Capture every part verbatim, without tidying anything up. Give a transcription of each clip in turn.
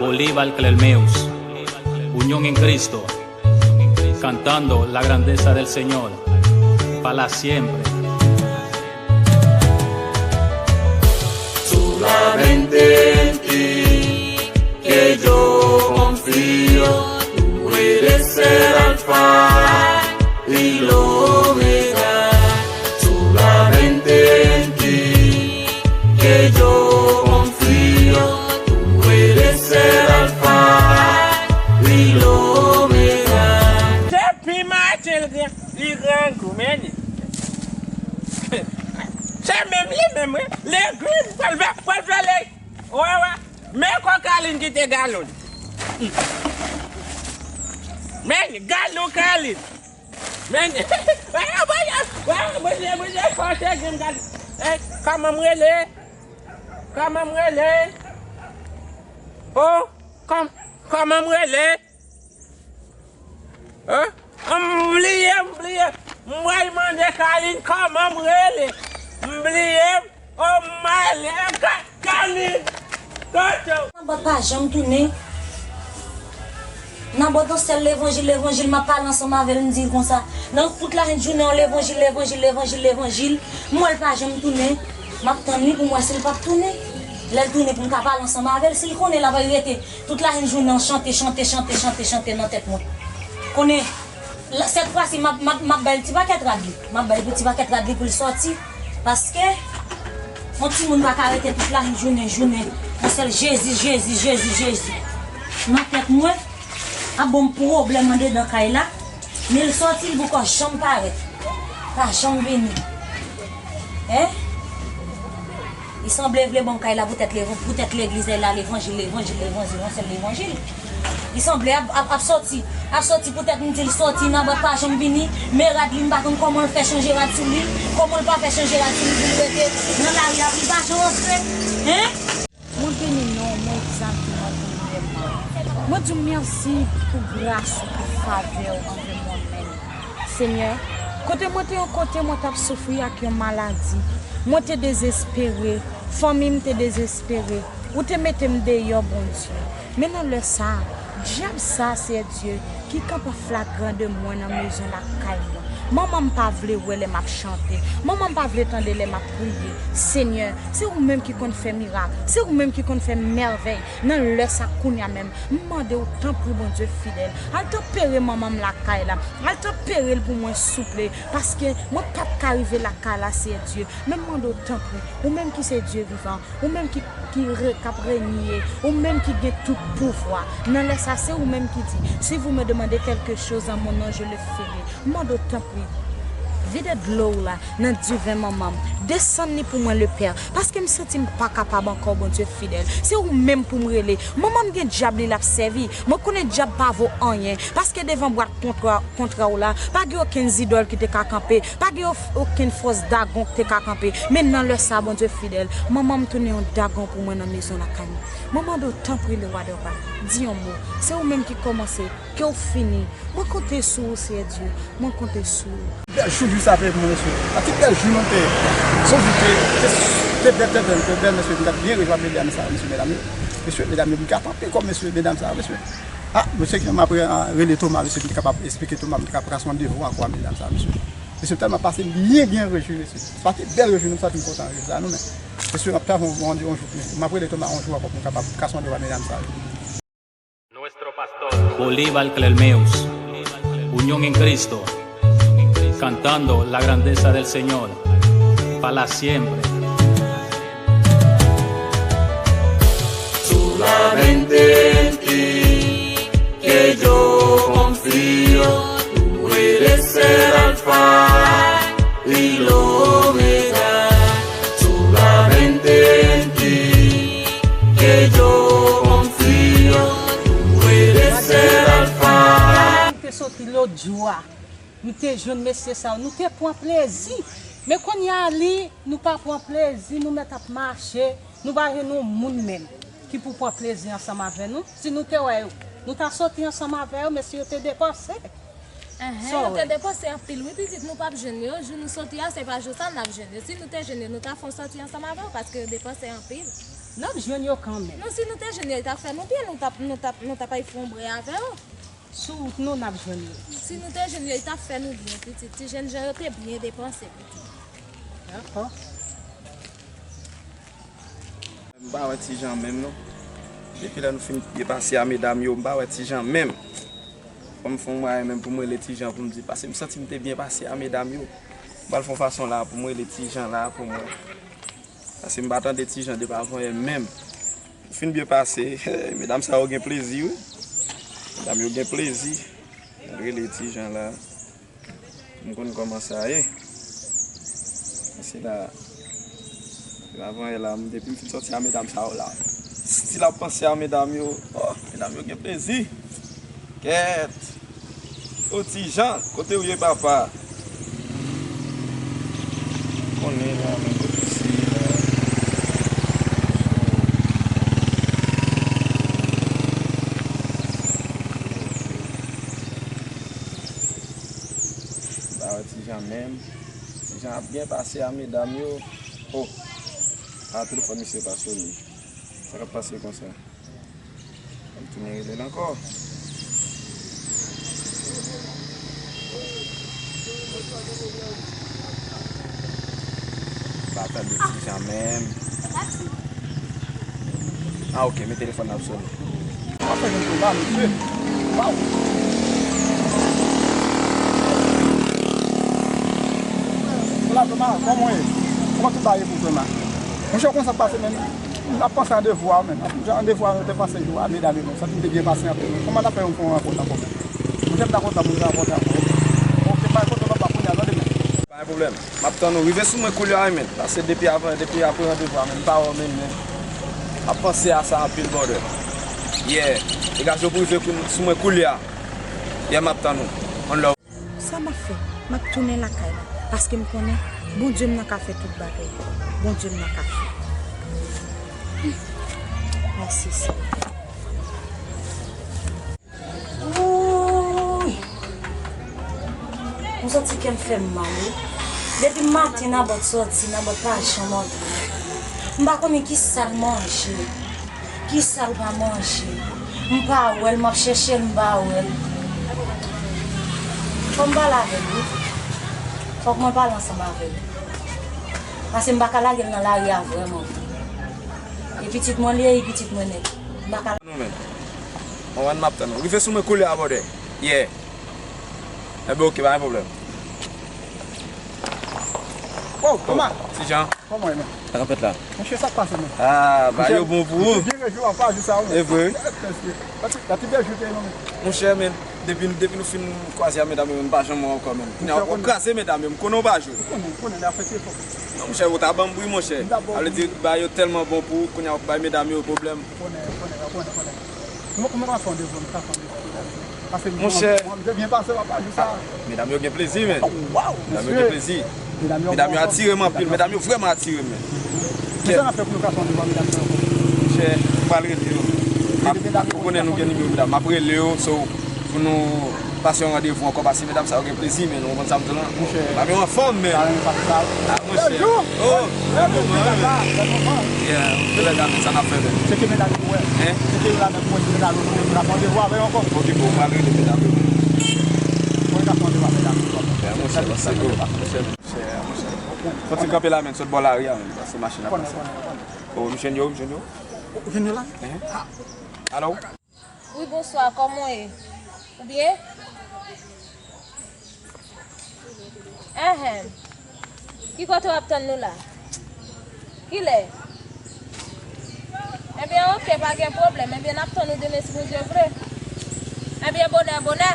Bolívar Clelmeus, Unión en Cristo, cantando la grandeza del Señor, para siempre. Solamente en ti que yo confío, tú eres el alfa y el omega. Solamente en ti que yo confío, tú eres el alfa y el omega. Depi maten li grangou, men li. Se menm li menm, wi. Legri, pral fè, pral fè le. Wè, wè. Men kò Kalin kite galon. Men galon Kalin. Men, wè, wè, wè, wè, mwen, mwen, mwen, fò te gen galon. Eh, kòman m rele? Kòman m rele? Oh, kòm, kòman m rele? Hein? M bliye, m bliye. M pral mande Kalin kòman m rele. M bliye. Oh my, Ka-, Kalin. Toto. Nabòt pa janm tounen. Nabòt nan sèl levanjil, levanjil, m ap pale ansanm avè l, m di l konsa. Nan tout lajounen an, levanjil, levanjil, levanjil, levanjil. M wè l pa janm tounen. M ap tann li pou m wè si l p ap tounen. Lè l tounen pou m ka pale ansanm avè l, si l konnen l ap rete tout lajounen an chante, chante, chante, chante, chante nan tèt mwen. Konnen, la, sèt fwa si m ap, m ap, m ap bay l ti pakèt rad li. M ap bay l ti pakèt rad li pou l sòti. Paske, yon timoun pa ka rete tout lajounen, jounen, yon sèl Jezi, Jezi, Jezi, Jezi. Nan tèt mwen, ap ban m pwoblèm andedan kay la. Men l sòti, l poko janm parèt. Pa janm vini. Hein? Li sanble vle ban m kay la poutèt lev-, poutèt legliz la, levanjil, levanjil, levanjil, yon sèl levanjil. Li sanble ap, ap, ap sòti. Ap sòti poutèt m di l sòti, Nabòt pa janm vini. Men rad li, m pa konn kòman l fè chanje rad sou li. Kòman l pa fè chanje rad sou li pou l rete nan lari a, pou l pa janm rantre. Hein? Mwen beni non w, mwen egzalte w premyèman. Mwen di w mèsi pou gras ou, pou favè w anvè mwen menm. Senyè, kote mwen te yon kote mwen t ap soufri ak yon maladi. Mwen te dezespere, fanmi m te dezespere. Ou te mete m deyò, Bondye. Men nan lè sa a, dyab sa a, Seyè Dye, ki kanpe an flagran de mwen nan mezon lakay mwen. Manman m pa vle wè lè m ap chante. Manman m pa vle tande lè m ap priye. Senyè, se ou menm ki konn fè mirak. Se ou menm ki konn fè mèvèy. Nan lè sa a, kounye a menm, m mande w, tanpri, Bondye fidèl, al tanpere manman m lakay la. Al tanpere l pou mwen, souple. Paske mwen p ap ka rive lakay la, Seyè Dye. Men m mande w, tanpri, ou menm ki se Dye vivan, ou menm ki, ki re-, k ap renye, ou menm ki gen tout pouvwa. Nan lè sa, se ou menm ki di, si vous me demandez quelque chose en mon nom, je le ferai. M mande w, tanpri, vide dlo w la nan diven manman m. Desann li pou mwen, Lepè, paske m santi m pa kapab ankò, Bondye fidèl. Se ou menm pou m rele. Manman m gen dyab li l ap sèvi. Mwen konnen dyab pa vo anyen, paske devan bwat kontra, kontra w la, pa gen okenn zidòl ki te ka kanpe, pa gen of-, okenn fòs dagon ki te ka kanpe. Men nan lè sa, Bondye fidèl, manman m tounen yon dagon pou mwen nan mezon lakay mwen. Mwen mande w, tanpri, le roi des rois, di yon mo. Se ou menm ki kòmanse, ke w fini. Mwen konte sou ou, Seyè Dye. Mwen konte sou ou. Bèl jou, jou sa te pou mwen, mesye. A ti bèl jou nou te. Son jou te, te, te bèl, te bèl, te bèl, mesye. M t ap byen rejwe ak medam sa, mesye, medam yo. Mesye, medam yo, m gate anpil kòm mesye, medam sa, mesye. Ah, mesye, m ap re-, a, rele Toma, mesye, pou m te kapab esplike Toma, pou m te kapab trase yon devwa ankò a medam sa, mesye. Mesye, m tèlman pase byen, byen rejwi, mesye. Se pa ti bèl rejwi, nou santi m kontan rejwi sa, nou, men. Mesye, m ap trase yon, yon, yon jou, mesye. M ap rele Toma yon jou ankò pou m kapab trase yon devwa medam sa yo. Bolívar Clelmeus, Unión en Cristo, cantando la grandeza del Señor, para siempre. Solamente en ti que yo confío, tú eres el alfa y el omega. Solamente en ti que yo confío, tú eres el alfa. M te soti lòt jou a, m te jwenn mesye sa yo, nou te pran plezi. Men kounye a li, nou pa pran plezi, nou mèt ap mache, nou pa jwenn yon moun menm ki pou pran plezi ansanm avè nou. Si nou te wè yo, nou ta soti ansanm avè yo, mesye yo te depanse. Enhen, yo te depanse anpil wi pitit, nou p ap jwenn yo. Jou nou soti a, se pa jou sa n ap jwenn yo. Si nou te jwenn yo, nou ta fè yon sòti ansanm avè yo, paske yo depanse anpil. N ap jwenn yo kanmenm. Non, si nou te jwenn yo, li t ap fè nou byen, nou t ap, nou t ap, nou t ap al fè yon brè avè yo. Sou wout nou, n ap jwenn yo. Si nou te jwenn yo, li t ap fè nou byen, pitit. Ti jènjan yo te byen depanse, pitit. Dakò. M pa wè Ti Jan menm, non. Depi lè nou fin byen pase a medam yo, m pa wè Ti Jan menm. Fò m fè yon mwayen menm pou m rele Ti Jan pou m di, paske m santi m te byen pase a medam yo. M pral fè yon fason la pou m rele Ti Jan la pou mwen. Paske m pa tande Ti Jan depi avanyè menm. M fin byen pase. Medam sa yo gen plezi, wi. Medam yo gen plezi. Rele Ti Jan la. M konn kòman sa ye. Se la, se la avanyè la, m depi m fin sòti a medam sa yo la. Still ap panse a medam yo. Oh, medam yo gen plezi. Kèt. O Ti Jan, kote w ye, papa? Konnen la, men kote w ye la. M pa wè Ti Jan menm. Ti Jan ap byen pase a medam yo. Oh! A, telefòn misye pa sonnen. Sa k ap pase konsa? Ann tounen rele l ankò. Pa tande Ti Jan menm. Ah, ok, men telefòn nan ap sonnen. Mwen fè yon kou la, mesye. Waw. Hola, Thomas, kòman w ye? Kòman tout bagay ye pou Thomas? Monchè, w konn sa k pase menm? M ap panse a randevou a menm. Jan randevou a nou te panse jou a, medam yo, sa te byen pase anpil. Kòman n ap fè yon fon rankont ankò menm? Monchè, m ta kontan pou nou rankontre ankò. Ok, bay foto nan pa kounye a, tande menm. Pa gen pwoblèm. M ap tann ou. Rive sou mwen koulye a, wi, men. Paske depi avan, depi apre randevou a, men, m pa wè w, men, men. M ap panse a sa anpil, brother. Yeah. Degaje w pou rive kou-, sou mwen koulye a. Yeah, m ap tann ou. One love. Sa m ap fè? M ap tounen lakay la. Paske m konnen Bondye m nan ka fè tout bagay. Bondye m nan ka fè. Mèsi, Senyè. Wouy! M santi kè m fè m mal, wi. Depi maten, Nabòt sòti, Nabòt pa janm antre. M pa konnen ki sa l manje, ki sa l pa manje. M pa wè l, m ap chèche l, m pa wè l. Fò m pale avè l, wi. Fòk mwen pale ansanm avè l. Paske m pa ka lage l nan lari a vrèman. E pitit mwen li ye, e pitit mwen nèt. M pa ka Nou menm. Mwen, mwen, m ap tann ou. Rive sou mwen koulye a, brother. Yeah. Enben, ok, pa gen pwoblèm. Oh, Thomas. Ti Jan. Kòman w ye, man? Sa k ap fèt la? Monchè, sa k pase, man? Ah, bagay yo bon pou ou. Byen rejou anpil jou sa, wi. E vre, wi. Prèske. Gade ti bèl jou te ye, non, men. Monchè, men, depi, depi nou fin kwaze a medam yo, m pa janm wè w ankò, men. Kounye a, w ap kraze medam yo, m konnen w pa jwe. M konnen, m konnen, lè a fè ti efò. Non, monchè, ou ta ban m bri, monchè. Sa vle di, bagay yo tèlman bon pou ou, kounye a, w ap bay medam yo pwoblèm. Konnen, konnen, konnen, konnen. Mwen, mwen ka fè yon devwa, mwen ka fè yon devwa. Paske mwen, mwen, mwen byen pase, papa, jou sa. Medam yo gen plezi, men. Oh, wow, mesye. Medam yo gen plezi. Medam yo atire m anpil. Medam yo vrèman atire m, men. Men sa n ap fè pou nou ka fè yon devwa, medam yo ankò? Monchè, m pral rele yo. Ou konnen nou gen nimewo medam. M ap rele yo, so, pou nou pase yon randevou ankò, paske medam sa yo gen plezi, men nou konprann sa m di w lan. Medam yo anfòm, men. Ah, monchè. Oh, yeah, m te la gade sa n ap fè, men. Tcheke medam yo, wè. Hein? Tcheke yo la, men, pou mwen, medam yo, pou mwen, pou mwen, pou mwen, pou mwen, pou mwen. Ok, bon, m pral rele medam yo. Mwen ka fè yon devwa, medam yo. Yeah, monchè, let's go. Monchè, monchè, monchè. Fò ti kanpe la, men, sot bò lari a, men, paske machin ap pase. Oh, m jwenn yo, m jwenn yo. Ou jwenn yo la? Hein? Alo? Wi, bonswa, kòman w ye? Ou byen? Enhen. Ki kote w ap tann nou la? Kilè? Ebyen, oke, pa gen pwoblèm. Ebyen, n ap tann ou demen si Bondye vle. Ebyen, bonè, bonè.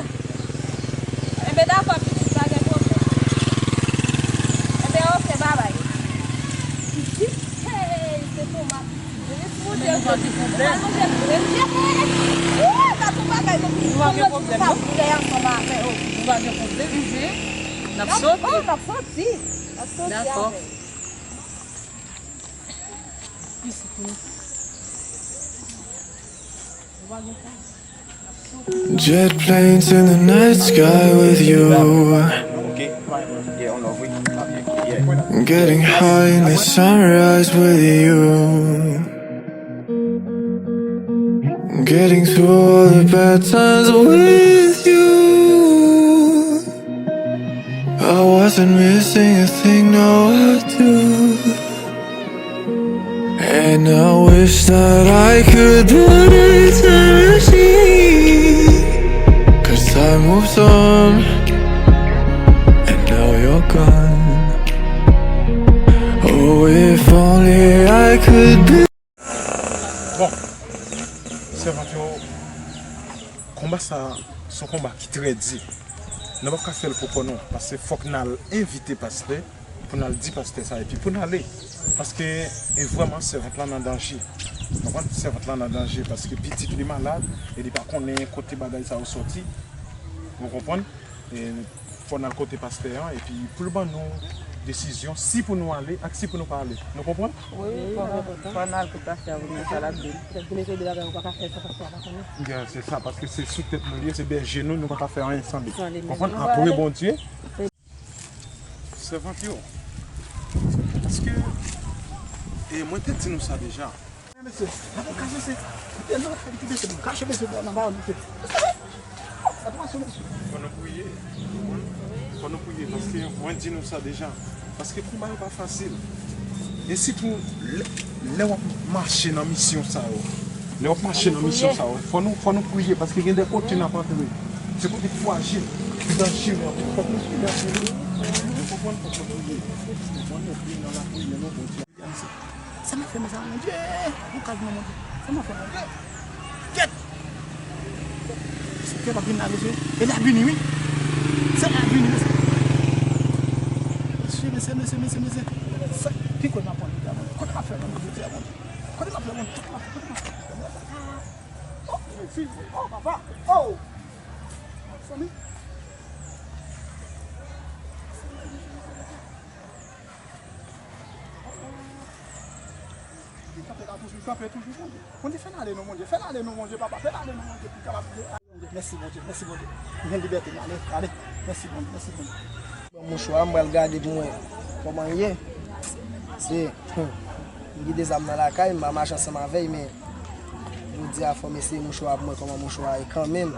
Ebyen, dakò, pitit, pa gen pwoblèm. Ebyen, oke, babay. Hey, se Toma. Demen si Bondye vle. Ou pa manje pou mwen. Ou pa manje pou mwen. Ou pa gen pwoblèm, non? Nou pa gen pwoblèm. N ap soti. Oh, n ap soti. N ap soti avè. Dakò. Isit, non. Ou pa gen pwoblèm. Jet planes in the night sky with you. Ok. Yeah, on off, wi. Yeah. Getting high in the sunrise with you. Getting through all the bad times with you. I wasn't missing a thing, now I do. And I wish that I could do this time machine. Cause time moves on, and now you're gone. Oh, if only I could be. Bon, sèvant yo, konba sa se yon konba ki trè di. Nou p ap ka fè l pou kò nou, paske fòk n al envite pastè, pou n al di pastè sa, epi pou n ale. Paske e vrèman sèvant lan nan danje. Konprann? Sèvant lan nan danje, paske pitit li malad, e li pa konnen kote bagay sa yo sòti. Ou konprann? E fò n al kote pastè an, epi pou l ban nou desizyon, si pou nou ale ak si pou nou pa ale. Nou konprann? Wi, fò, fò n al kote pastè a pou nou sa l ap di. Petèt gen de bagay ou pa ka fè san pastè a pa konnen. Ya, se sa, paske se sou tèt nou li ye, se bèje nou, nou pa ka fè anyen san li. San li menm. Konprann? Apre Bondye. Sèvant yo. Paske, e mwen te di nou sa deja. Mesye, n ap kache mesye. Mesye, nou fè ti mesye, nou kache mesye nan ba mesye. Sa pa sou mesye. Fò nou priye. Fò nou priye, paske mwen di nou sa deja. Paske konba yo pa fasil. E sitou lè, lè w ap mache nan misyon sa yo. Lè w ap mache nan misyon sa yo, fò nou, fò nou priye, paske gen de kote n ap antre. Se kote frajil, ki danjere anpil. Fòk nou priye anpil. Nou konprann, fòk nou priye. Fòk nou priye nan lapriyè, non, Bondye. Sa m ap fè, mezanmi, Bondye? Ou ka di non, Bondye. Sa m ap fè, Bondye? Kèt! Kèt ap vin la, mesye. E l ap vini, wi. Sa l ap vini, mesye. Mesye, mesye, mesye, mesye, mesye. Sa, ki kote m ap pran li la, Bondye? Kote m ap fè, Bondye, jodi a, Bondye? Kote m ap fè, Bondye? Kote m ap fè, Bondye? Kote m ap fè, Bondye? Oh, oh, papa. Oh! Fanmi. Li kanpe la toujou, li kanpe toujou, Bondye. Bondye, fè l ale non, Bondye. Fè l ale non, Bondye, papa. Fè l ale non, Bondye, pou l kapab vle. Mèsi, Bondye. Mèsi, Bondye. M gen libète m ale. Ale. Mèsi, Bondye. Mèsi, Bondye. Ban m mouchwa a, m pral gade pou mwen kòman l ye. Se, hmm, m kite zam nan lakay, m pa mache ansanm avè l, men jodi a fò m eseye mouchwa a pou mwen kòman mouchwa a ye kanmenm.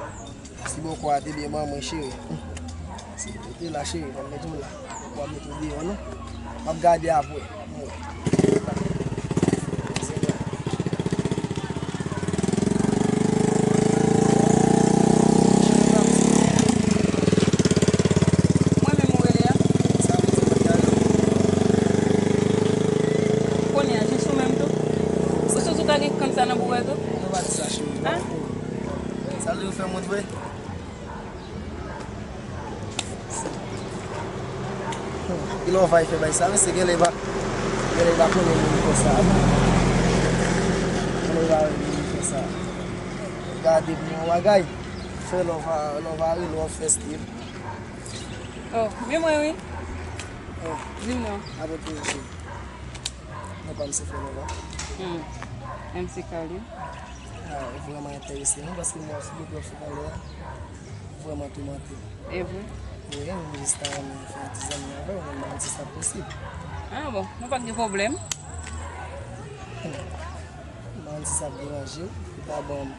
Si bòkò a te byen ban mwen, cheri. Hmm. Si l te la, cheri, fò m mete w la. Bòkò a mete w deyò, non. M ap gade apre. Mwen menm ou rele a? Kounye a, jis ou menm tou? Ou sou tou ka gen kann sa nan boure tou? Sa vle ou fè mwen vre? Kilè w va fè bay sa, mesye, genlè va, genlè va konnen moun konsa. Genlè va wè moun konsa. Gade pou yon bagay. Fè lè w va, lè w va rele w fè stil. Oh, men mwen wi. Oh. Di m non. Apre tou, mesye. Non pa m se Fè Lova. Hmm. M se Carly. Ah, ou vrèman enterese m wi, paske m wè sou de pwòf sou talè a, ou vrèman toumante m. E vre? Wi, m jis ta renmen fè yon ti zanmi avè w, men m pa konn si sa posib. Ah bon, nou pa t gen pwoblèm. Hmm. M pa konn si sa ap deranje w, ou ta ban m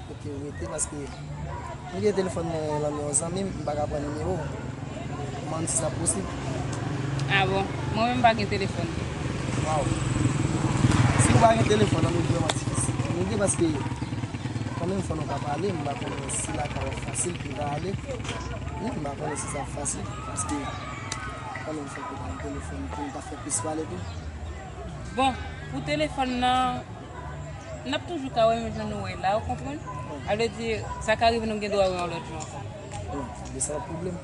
kote w rete, paske m gen telefòn mwen nan men yon zanmi m, m pa ka pran nimewo w. M pa konn si sa posib. Ah bon? Mwen menm m pa gen telefòn tou. Waw. Si w pa gen telefòn, ann nou vrèman difisil pou nou gen, paske kanmenm fò nou ka pale, m pa konnen si lakay w ap fasil pou nou ta ale. Wi, m pa konnen si sa ap fasil, paske kanmenm fò nou pa gen telefòn pou nou ta fè plis pale tou. Bon, pou telefòn nan, n ap toujou ka wè menm jan nou wè la, ou konprann? Sa vle di, sa ka rive nou gen dwa wè yon lòt jou ankò. Bon, de sa pa pwoblèm.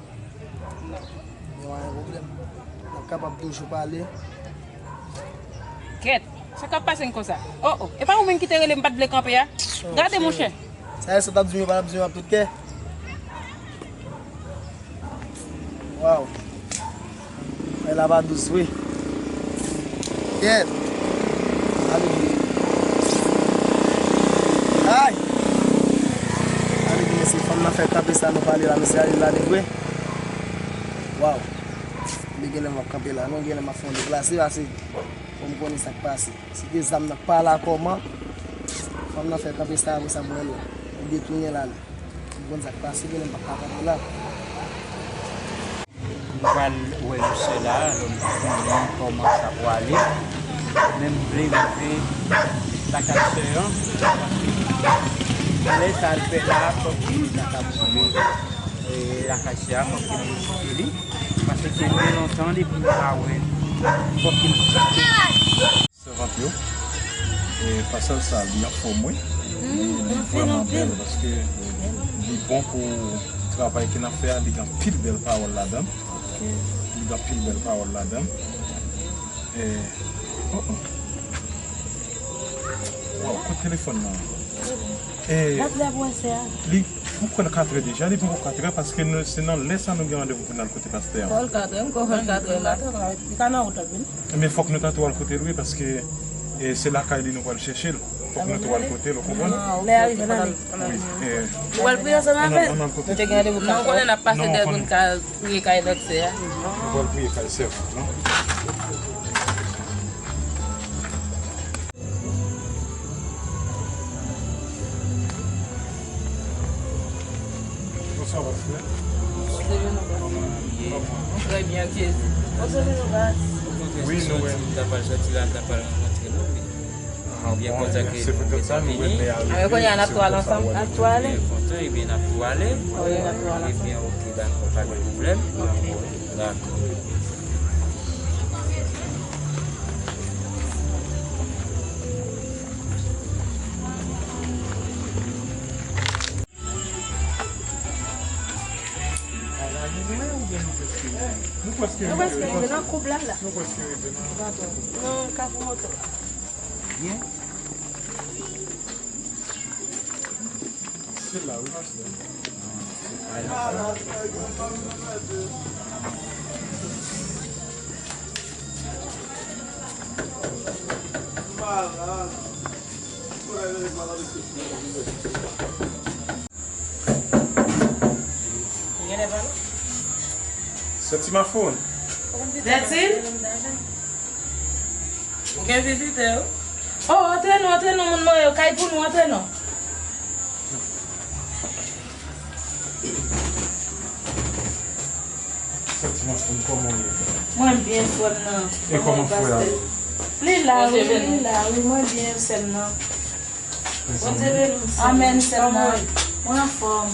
Non. Gen anyen pwoblèm. N ap kapab toujou pale. Kèt, sa k ap pase n konsa? Oh, oh, e pa ou menm ki te rele m pa t vle kanpe a? Gade, monchè. Sa e sa w t ap di m, yo pa t ap di m ap tout kè. Waw. Ay, la pa dous vre. Kèt. Ay. Ay, mesye, fanm nan fè kanpe sa nou pale la, mesye, ale la li vre. Waw. Men genlè m ap kanpe la, non, genlè m ap fè yon deplase, pase fò m konnen sa k pase. Si te zam nan pa la kòman? Fanm nan fè kanpe sa, apre sa m wè l detounen l ale. M konn sa k pase, kounye a m p ap ka kanpe la. M pral wè misye la, alò m pa konnen kòman sa pwale. Men m vle rive lakay sè an. Lè sa l fè la, fòk li ta ka boule, e, lakay sè a, fòk li vizite li. Paske gen lontan depi m pa wè l. Fòk li vizite li. Sèvant yo, e, pasèl sa, li anfòm, wi. Li, li vrèman bèl, paske li bon pou travay ke n ap fè a, li gen anpil bèl pawòl ladan l. Li gen anpil bèl pawòl ladan l. E, oh, oh. Waw, kote telefòn nan? E, li, m kwè l katrè deja, li poko katrè, paske nou, se nan lè sa nou gen randevou pou n al kote pastè an. Fò l katrè, m kwè fò l katrè la. Li ka nan wout ap vini. Men fòk nou ta tou al kote l wi, paske, e, se lakay li nou pral chèche l. Fòk nou tou al kote l, ou konprann? Lè a rive, n ale. Wi, e, nou pral priye ansanm avè l. Ann al kote l. Nou te gen randevou. Non, ou konnen n ap pase dèyè pou n ka priye kay lòt sè a. Nou pral priye kay sèvant lan. Bonswa, pastè. Kòman nou ye? Trè byen, ak Jezi. Wi, nou wè. M ta pral sòti la, m ta pral rankontre nou, wi. Ah, bon, ebyen, se poutèt sa nou rele a. Kounye a n ap tou al ansanm. N ap tou ale. Kontan, ebyen, n ap tou ale. Wi, n ap tou al ansanm. Ebyen, oke, dakò, pa gen pwoblèm. Dakò. Nou prèske rive. Nou prèske rive nan koub la, la. Nou prèske rive nan... Nan Kafou Moto. Byen. Se la, wi, pastè. Sè Ti Mafoun. Zètil? Ou gen vizitè, wi. Oh, antre non, antre non, moun mwen yo. Kay pou nou, antre non. Sè Ti Mafoun, kòman w ye? Mwen byen, frè m nan. E kòman frè a ye? Li la, wi, li la, wi, mwen byen, sè m nan. Bondye beni w, sè m. Amèn, sè m nan. Mwen anfòm.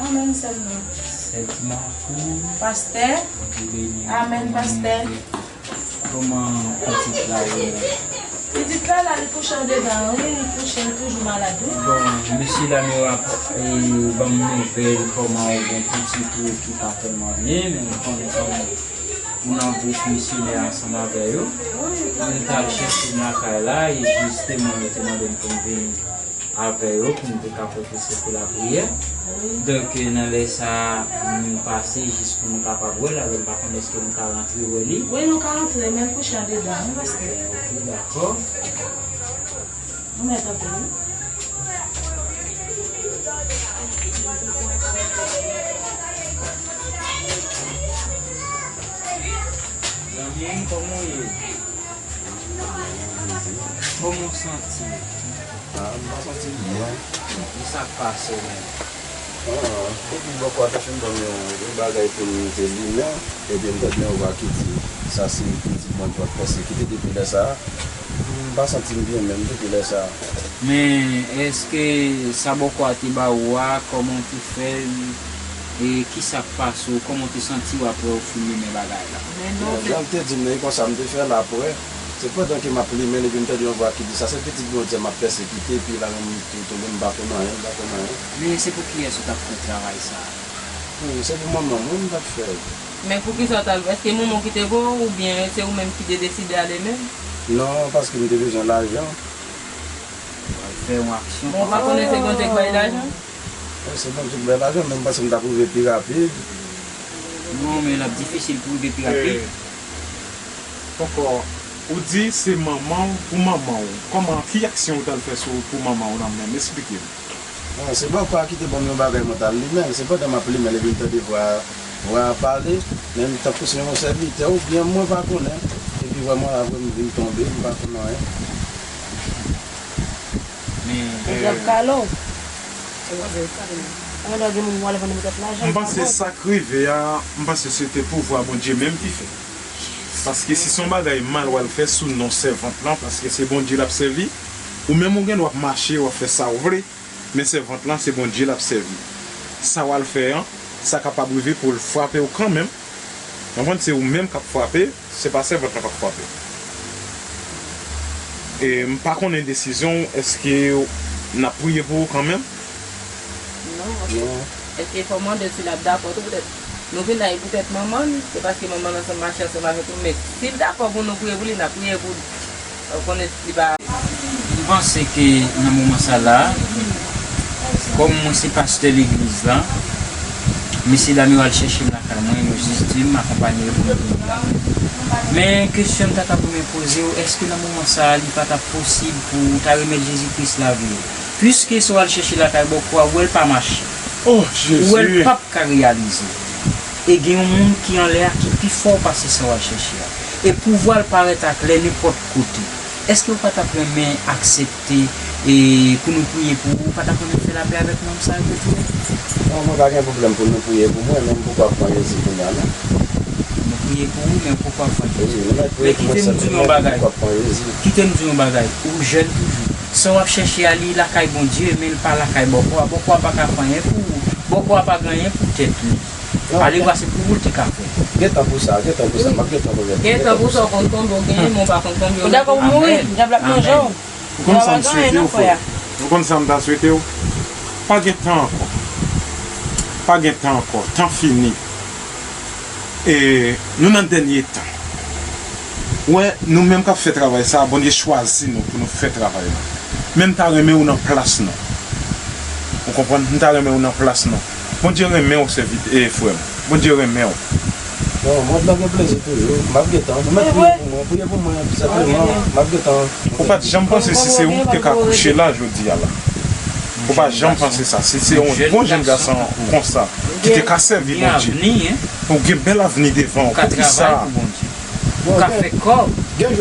Amèn, sè m nan. Sè Ti Mafoun. Pastè. Bondye beni w. Amèn, pastè. Kòman pitit la ye menm? Pitit la, la, li kouche andedan, wi, li kouche, li toujou malad, wi. Bon, mesye dam yo ap, e, ban m nouvèl kòman yon bon pitit ou ki pa tèlman byen, men m konnen kòman ou nan gwoup misyonè ansanm avè yo. Wi, nou t al chèche m lakay la, e jisteman, yo te mande m pou m vin avè yo pou m te ka pote sekou lapriyè. Wi. Donk, nan lè sa a, nou pase jis pou nou kapab wè l, alò m pa konnen èske nou ka rantre wè li. Wi, nou ka rantre, men l kouche andedan, wi, pastè. Ok, dakò. Nou mèt antre, wi. Zanmi m, kòman w ye? Kòman w santi w? Ah, m pa santi m byen. Kisa k pase w menm? Ah, epi bòkò a te fin ban m yon, yon bagay pou m te limen, epi m tande yon vwa ki di, "Sa se pitit mwen ki w ap pèsekite." Depi lè sa a, m pa santi m byen menm depi lè sa a. Men, èske sa bòkò a te ba ou a, kòman w te fè l, e kisa k pase w, kòman w te santi w apre w fin limen bagay la? Men non, jan l te di m nan, e konsa m te fè l apre. Se pandan ke m ap limen l, epi m tande yon vwa ki di, "Sa se pitit Bondye m ap pèsekite," epi la menm m tou tonbe, m pa konn anyen, m pa konn anyen. Men se pou kiyès ou t ap fè travay sa a? Hmm, se pou manman m, wi, m t ap fè l. Men poukisa w t al, èske manman w ki te voye w, oubyen se ou menm ki te deside ale menm? Non, paske m te bezwen lajan. Ou al fè yon aksyon. Bon, ou pa konnen se Bondye k bay lajan? Wi, se Bondye k bay lajan, men m panse m t ap rive pi rapid. Non, men l ap difisil pou w rive pi rapid. Ankò, ou di se manman w, pou manman w. Kòman, ki aksyon ou t al fè sou, pou manman w nan menm? Esplike m. Bon, se bòkò a ki te ban m yon bagay mwen t al limen l. Se pandan m ap limen l, epi m tande vwa, vwa a pale, men m tankou se yon sèvitè oubyen mwen pa konnen. Epi vrèman, la, vrèman, m vin tonbe, m pa konn anyen. Ou djab kale w. Ann, gen moun w ale vann pou tèt lajan. M panse sa k rive a, m panse se te pouvwa Bondye menm ki fè. Paske si se yon bagay mal w al fè sou non sèvant lan, paske se Bondye l ap sèvi, ou menm ou gen dwa ap mache, w ap fè sa w vle, men sèvant lan, se Bondye l ap sèvi. Sa w al fè an, sa kapab rive pou l frape w kanmenm. Konprann, se ou menm k ap frape, se pa sèvant lan k ap frape. E m pa konnen desizyon w, èske n ap priye pou ou kanmenm? Non, paske èske fò mande l si l ap dakò tou poutèt nou vin la e poutèt manman l, se paske manman l ansanm mache ansanm avèk nou, men si l dakò pou nou priye pou li, n ap priye pou li. Ou konnen li pa. M panse ke nan moman sa la, kòm mwen se pastè legliz la, mesye dam yo al chèche m lakay mwen, yo jis di m akonpanye yo pou m vini la. Men kesyon m ta ka pou mwen poze w, èske nan moman sa a, li pa t ap posib pou w ta remèt Jezi Kris lavi w? Piske sa w al chèche lakay bòkò a, ou wè l pa mache. Ou wè l p ap ka reyalize. E gen yon moun ki anlè a ki pi fò pase sa w al chèche a. E pouvwa l parèt aklè nenpòt kote. Èske w pa t ap renmen aksepte e pou nou priye pou ou? Ou pa t ap renmen fè lapè avèk nonm sa yo tou? Non, mwen pa gen pwoblèm pou nou priye pou mwen, men m poko ap pran Jezi kounye a non. Nou priye pou ou, men ou poko ap pran Jezi. Men kite m di w yon bagay. Kite m di w yon bagay. Ou jèn toujou. Sa w ap chèche a, li lakay Bondye, men l pa lakay bòkò a. Bòkò a pa ka fè anyen pou ou. Bòkò a pa gen anyen pou tèt li. Alevwa se pou ou l te ka fè. Gen tan pou sa, gen tan pou sa, m ap gen tan pou l. Gen tan pou sa, w konn tonbe, w genyen, men w pa konn tonbe. Ou dakò pou mouri, dyab la ap manje w. Ou konn sa m swete w, frè? Ou konn sa m ta swete w? Pa gen tan ankò. Pa gen tan ankò. Tan fini. E nou nan dènye tan. Ou wè, nou menm k ap fè travay sa a, Bondye chwazi nou pou nou fè travay la. Men m ta renmen ou nan plas nou. Ou konprann? M ta renmen ou nan plas nou. Bondye renmen w, sèvit-, e frè m. Bondye renmen w. Non, mwen ap gen plezi toujou. M ap gentan. Nou mèt priye pou mwen, priye pou mwen, senpleman. M ap gentan. Ou pa t janm panse si se ou ki te ka kouche la jodi a la. Ou pa janm panse sa. Si se yon bon jèn gason konsa ki te ka sèvi Bondye, ou gen bèl avni devan w. Poukisa? Ou ka fè kòb.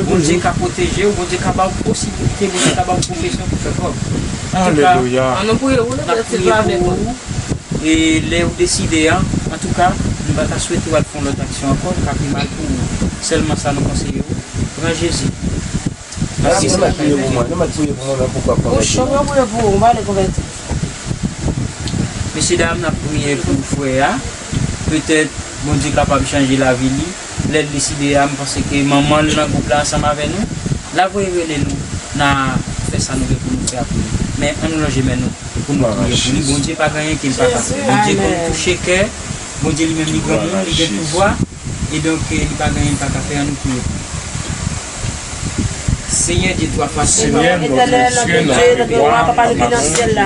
Bondye ka pwoteje w, Bondye ka ba w posibilite, Bondye ka ba w pwofesyon pou fè kòb. Antouka, alelouya, n ap priye pou ou. E lè ou deside a, antouka, nou pa ta swete w al fè yon lòt aksyon ankò, ka pi mal pou ou. Sèlman sa nou konseye w, pran Jezi. Paske se la ki priye pou mwen, nou mèt priye pou mwen, men poukwa pa priye pou mwen? Mesye dam, n ap priye pou frè a. Petèt, Bondye kapab chanje lavi li. Lè l deside a, m panse ke manman l nan gwoup la ansanm avè nou. L a voye rele nou, n a fè sa nou gen pou nou fè pou li. Men, ann nou lonje men nou pou nou priye pou li. Bondye pa gen anyen ke l pa ka fè. Bondye konn touche kè. Bondye li menm li granmoun, li gen pouvwa. E donk, eh, li pa gen anyen l pa ka fè, ann nou priye pou li. Senyè Dye twa fwa sen, Etènèl, Dye de glwa, Papa, nou ki nan syèl la.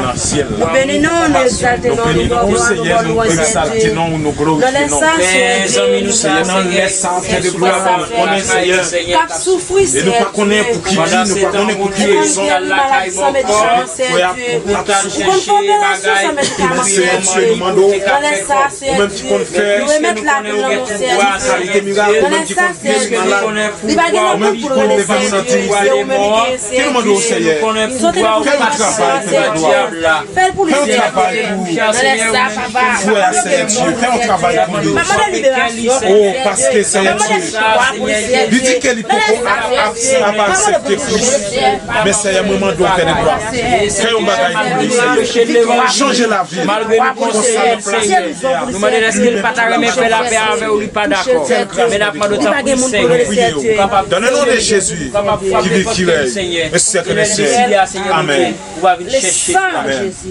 Nou beni non, nou egzalte non, nou ba w glwa, nou ba w lwanj, Senyè Dye. Nan lè sa, Senyè Dye, nou konnen, Senyè, k ap soufri, Senyè Dye. Ki malad san medikaman, Senyè Dye. Ou konn fè operasyon san medikaman, Senyè Dye. Nan lè sa, Senyè Dye, nou remèt lavi nan men w, Senyè Dye. Nan lè sa, Senyè Dye, li pa gen lòt moun pou l rele, Senyè Dye, se ou menm ki genyen, Senyè Dye. Sote nan pouvwa sa, Senyè Dye. Fè l pou li, Senyè Dye. Nan lè sa, papa. Papa, nan liberasyon, Senyè Dye. Papa, nan chwa pou li, Senyè Dye. Li di ke li poko ap, ap, ap aksepte Kris. Men Senyè, mwen mande w, Pè de glwa, fè yon bagay pou li, Senyè. Chanje lavi l. Konsa nan plas Bondye a. Nou mande l èske l pa ta renmen fè lapè avè w, li pa dakò. Men n ap mande w tanpri, Senyè, ou kapab frape, Senyè, ou kapab frape pòt kè li, Senyè. E lè l deside a, Senyè, Bondye, ou va vin chèche l.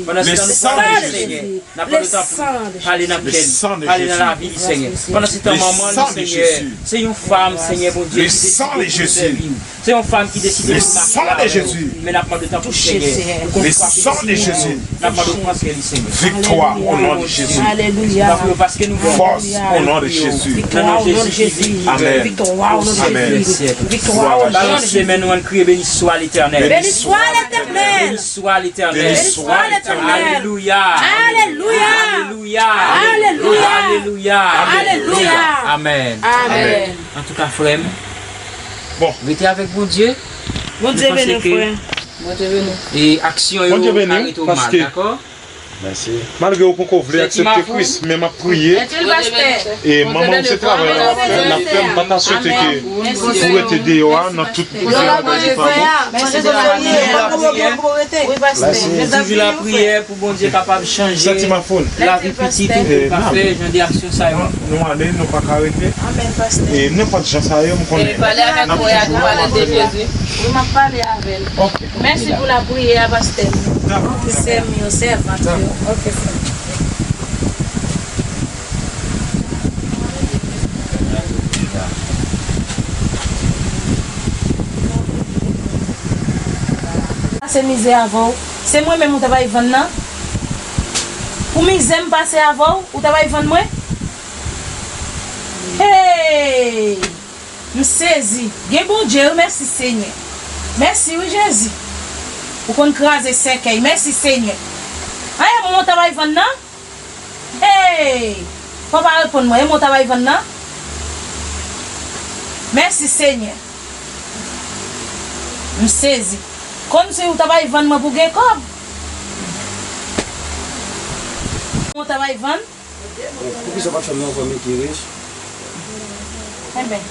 Pandan se tan, nou pale, Senyè. N ap mande w tanpri, pale nan kè li, pale nan lavi li, Senyè. Pandan se tan, manman li, Senyè, se yon fanm, Senyè, Bondye, ki deside pou sèvi w. Se yon fanm ki deside pou mache avè w. Men n ap mande w tanpri, Senyè, ou konn frape espri li, n ap mande w pran kè li, Senyè. Victoire au nom de Jésus. Alelouya. Paske nou fòs au nom de Jésus. Nan non Jezi ki vivan. Amèn. Viktwa au nom de Jésus. Viktwa au nom de Jésus. Balanse men nou, ann kriye, beni swa Letènèl. Beni swa Letènèl. Beni swa Letènèl. Beni swa Letènèl. Alelouya. Alelouya. Alelouya. Alelouya. Alelouya. Amèn. Amèn. Antouka, frè m, bon, rete avèk Bondye. Bondye beni w, frè. Bondye beni. E aksyon yo arete w mal, dakò? Mèsi. Malgre ou poko vle aksepte Kris, men m ap priye. E manman w se travay la w ap fè, l ap fè, m pa ta swete ke ou rete deyò a nan tout kote a, bagay ki pa bon. Mèsi de la priyè. Mèsi de la priyè. Wi, pastè. Mèsi. Toujou lapriyè pou Bondye kapab chanje lavi pitit ou pou l pa fè jan de aksyon sa yo. Nou ale, nou pa ka rete. Amèn, pastè. E nenpòt jan sa ye, m konnen. E pale avèk frè a, nou pale de Jezi. Wi, m ap pale avè l. Ok. Mèsi pou lapriyè a, pastè. Dakò. Sè m yo, sèvant yo. Ok, frè. Pase mizè avè w. Se mwen menm ou ta bay vann nan? Pou mizè m pase avè w, ou ta bay vann mwen? Hey! M sezi. Gen Bondye, wi, mèsi, Senyè. Mèsi, wi, Jezi. Ou konn kraze sèkèy. Mèsi, Senyè. Anyen, mwen, ou ta bay vann nan? Hey! Fò pa reponn mwen. E mwen, ou ta bay vann nan? Mèsi, Senyè. M sezi. Kòmsi ou ta bay vann mwen pou gen kòb. Ou ta bay vann? Poukisa w pa t fè m nan yon fanmi ki rich? Enben,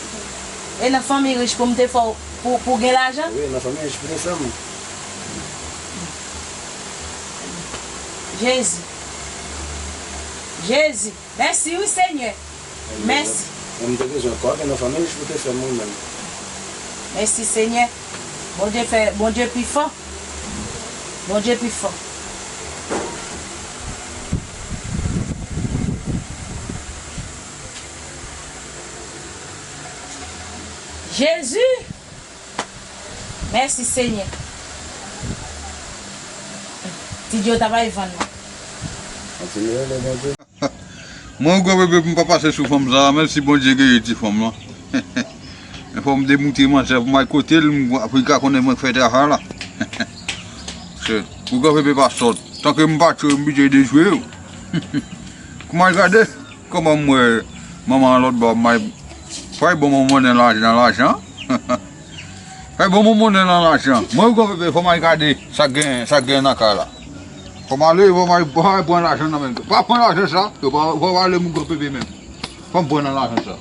e nan fanmi rich pou m te fè w, pou, pou w gen lajan? Wi, nan fanmi rich pou te fè m. Jezi. Jezi. Mèsi, wi, Senyè. Mèsi. Mwen, m te bezwen kòb, e nan fanmi rich pou te fè m, wi, menm. Mèsi, Senyè. Bondye fè, Bondye pi fò. Bondye pi fò. Jezi! Mèsi, Senyè. Ti Djo ta bay vann nan. Kontinye rele Bondye. Mwen, gran pepe, pou m pa pase sou fanm sa a, menm si Bondye geri ti fanm lan. Men fò m demoute manzè pou m al kote l, m, pou l ka konnen mwen k fè travay la. Paske pou gran pepe pa sòt. Tanke m pa tchwe, m oblije dechwe yo. Kouman l gade? Kòman m wè manman an lòt bò, m al, fò l bon manman nan lajan, nan lajan. Fè bon moun monnen nan lajan. Mwen, gran pepe, fò m al gade sa k gen, sa k gen nan kay la. Fò m ale, fò m al, fò m al pran lajan nan men. Pa pran lajan sa, yo pa, fò m ale moun gran pepe menm. Fò m pran nan lajan sa.